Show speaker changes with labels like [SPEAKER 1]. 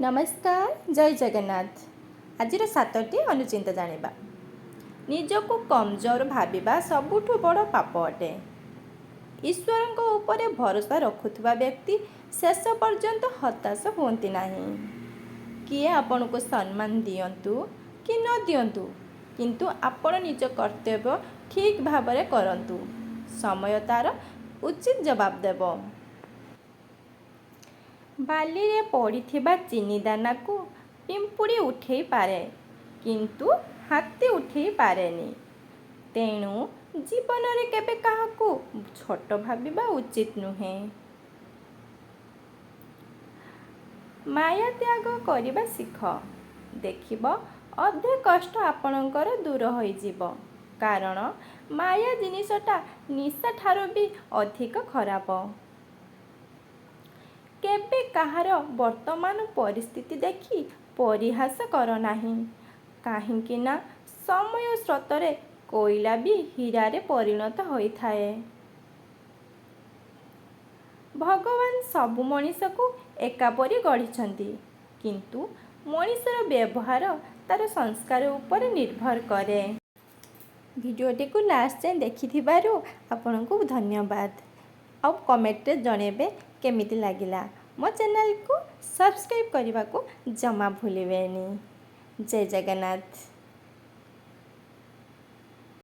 [SPEAKER 1] ନମସ୍କାର, ଜୟ ଜଗନ୍ନାଥ। ଆଜିର ସାତଟି ଅନୁଚିନ୍ତା ଜାଣିବା। ନିଜକୁ କମଜୋର ଭାବିବା ସବୁଠୁ ବଡ଼ ପାପ ଅଟେ। ଈଶ୍ୱରଙ୍କ ଉପରେ ଭରସା ରଖୁଥିବା ବ୍ୟକ୍ତି ଶେଷ ପର୍ଯ୍ୟନ୍ତ ହତାଶ ହୁଅନ୍ତି ନାହିଁ। କିଏ ଆପଣଙ୍କୁ ସମ୍ମାନ ଦିଅନ୍ତୁ କି ନ ଦିଅନ୍ତୁ, କିନ୍ତୁ ଆପଣ ନିଜ କର୍ତ୍ତବ୍ୟ ଠିକ୍ ଭାବରେ କରନ୍ତୁ। ସମୟ ତାର ଉଚିତ ଜବାବ ଦେବ। ବାଲିରେ ପଡ଼ିଥିବା ଚିନିଦାନାକୁ ପିମ୍ପୁଡ଼ି ଉଠେଇ ପାରେ, କିନ୍ତୁ ହାତୀ ଉଠେଇ ପାରେନି। ତେଣୁ ଜୀବନରେ କେବେ କାହାକୁ ଛୋଟ ଭାବିବା ଉଚିତ ନୁହେଁ। ମାୟା ତ୍ୟାଗ କରିବା ଶିଖ, ଦେଖିବ ଅଧେ କଷ୍ଟ ଆପଣଙ୍କର ଦୂର ହୋଇଯିବ। କାରଣ ମାୟା ଜିନିଷଟା ନିଶାଠାରୁ ବି ଅଧିକ ଖରାପ। କେବେ କାହାର ବର୍ତ୍ତମାନ ପରିସ୍ଥିତି ଦେଖି ପରିହାସ କର ନାହିଁ, କାହିଁକି ନା ସମୟ ସ୍ରୋତରେ କୋଇଲା ବି ହୀରାରେ ପରିଣତ ହୋଇଥାଏ। ଭଗବାନ ସବୁ ମଣିଷକୁ ଏକାପରି ଗଢ଼ିଛନ୍ତି, କିନ୍ତୁ ମଣିଷର ବ୍ୟବହାର ତାର ସଂସ୍କାର ଉପରେ ନିର୍ଭର କରେ। ଭିଡ଼ିଓଟିକୁ ଲାଷ୍ଟ ଯାଏଁ ଦେଖିଥିବାରୁ ଆପଣଙ୍କୁ ଧନ୍ୟବାଦ। ଆଉ କମେଣ୍ଟରେ ଜଣେଇବେ କେମିତି ଲାଗିଲା। ମୋ ଚ୍ୟାନେଲକୁ ସବସ୍କ୍ରାଇବ୍ କରିବାକୁ ଜମା ଭୁଲିବେନି। ଜୟ ଜଗନ୍ନାଥ।